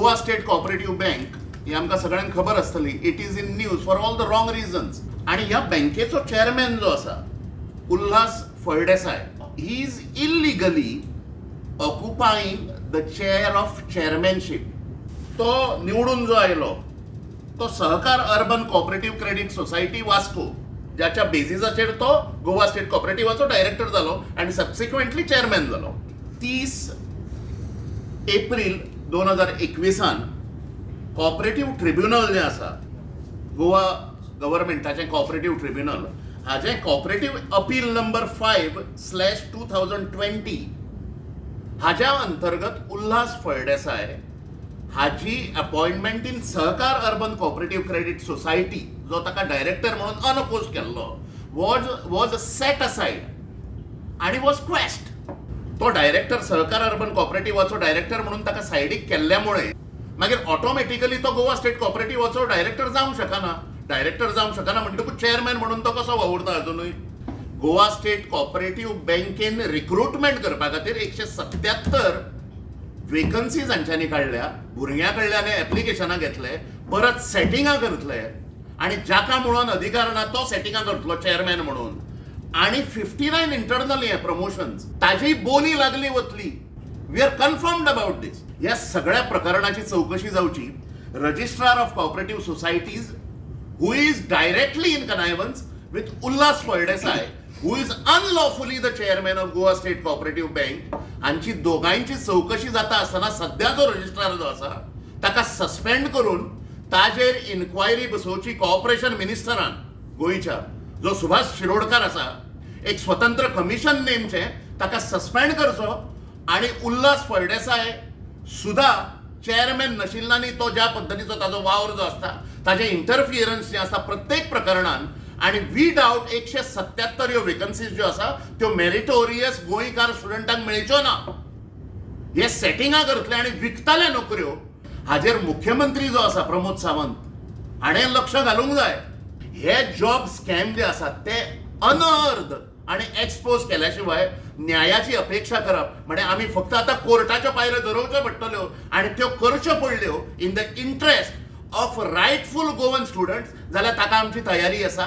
Goa state cooperative bank ही आमकां सगळ्यांक खबर आसतली. It is in news for all the wrong reasons. आणि ह्या बँकेचो चेअरमॅन जो आसा, Ulhas Phaldesai, he is illegally occupying the chair of chairmanship. तो निवडून जो आयलो तो सहकार urban cooperative credit society, Vasco, ज्याच्या बेजिसाचेर तो गोवा स्टेट कॉपरेटिव्हाचो डायरेक्टर जालो आनी सबसिक्वेंटली चेअरमॅन जालो. 30 एप्रील 2021न कॉपरेटिव्ह ट्रिब्युनल जें आसा, गोवा गव्हर्मेंटाचें कॉपरेटिव्ह ट्रिब्युनल, हाजें cooperative appeal number 5/2020 हाज्या अंतर्गत उल्हास फळदेसाय हाजी अपॉइंटमेंट इन सहकार अर्बन कॉपरेटिव्ह क्रेडिट सोसायटी, जो ताका डायरेक्टर म्हणून अनअपोज केल्लो, वॉज सेट असायड आणि वॉज क्वॅश्ड. तो डायरेक्टर, सहकार अर्बन कॉपरेटिव्हाचो डायरेक्टर म्हणून ताका सायडीक केल्ल्यामुळे मागीर ऑटोमॅटिकली तो गोवा स्टेट कॉपरेटिव्हाचो डायरेक्टर जावंक शकना. डायरेक्टर जावंक शकना म्हणटकूच चेअरमॅन म्हणून तो कसो वावुरता अजुनूय? गोवा स्टेट कॉपरेटिव्ह बँकेन रिक्रुटमेंट करपा खातीर 177 वेकन्सीज हांच्यांनी काडल्या. भुरग्यां कडल्यान एप्लिकेशनां घेतले, परत सेटिंगां करतले आनी जाका म्हणून अधिकार ना तो सेटिंगां करतलो चेअरमॅन म्हणून आनी 59 इंटरनल हे प्रमोशन्स, ताजी बोली लागली वतली. We are confirmed about this. ह्या सगळ्या प्रकरणाची चौकशी जावची. Registrar of Cooperative Societies, who is directly in connivance with Ulhas Phaldesai, who is unlawfully the chairman of Goa State Cooperative Bank, हांची दोगांयची चौकशी जाता आसतना सध्या जो रजिस्ट्रार जो आसा ताका सस्पेंड करून ताजेर इन्क्वायरी बसोवची कॉपरेशन मिनिस्टरान गोंयच्या, जो सुभाष शिरोडकार आसा. एक स्वतंत्र कमिशन नेमचें, ताका सस्पेंड करचो आणि उल्हास फळदेसाय सुद्धा चेअरमॅन नाशिल्ल्यानी तो ज्या पद्दतीचो ताजो वावर जो आसता, ताजें इंटरफियरन्स जें आसता प्रत्येक प्रकरणान आणि विदाउट 177 ह्यो वेकन्सीज ज्यो आसा त्यो मेरिटोरियस गोंयकार स्टुडंटांक मेळच्यो ना. हे सेटिंगां करतले आनी विकतले नोकऱ्यो. हाजेर मुख्यमंत्री जो आसा प्रमोद सावंत हाणें लक्ष घालूंक जाय. हे जॉब स्कॅम जे आसात ते अनअर्द आणि एक्सपोज केल्या शिवाय न्यायाची अपेक्षा करप म्हणजे आमी फक्त आतां कोर्टाच्यो पायऱ्यो धरोवच्यो पडटल्यो आनी त्यो करच्यो पडल्यो in the interest of rightful Goan students जाल्यार ताका आमची तयारी आसा.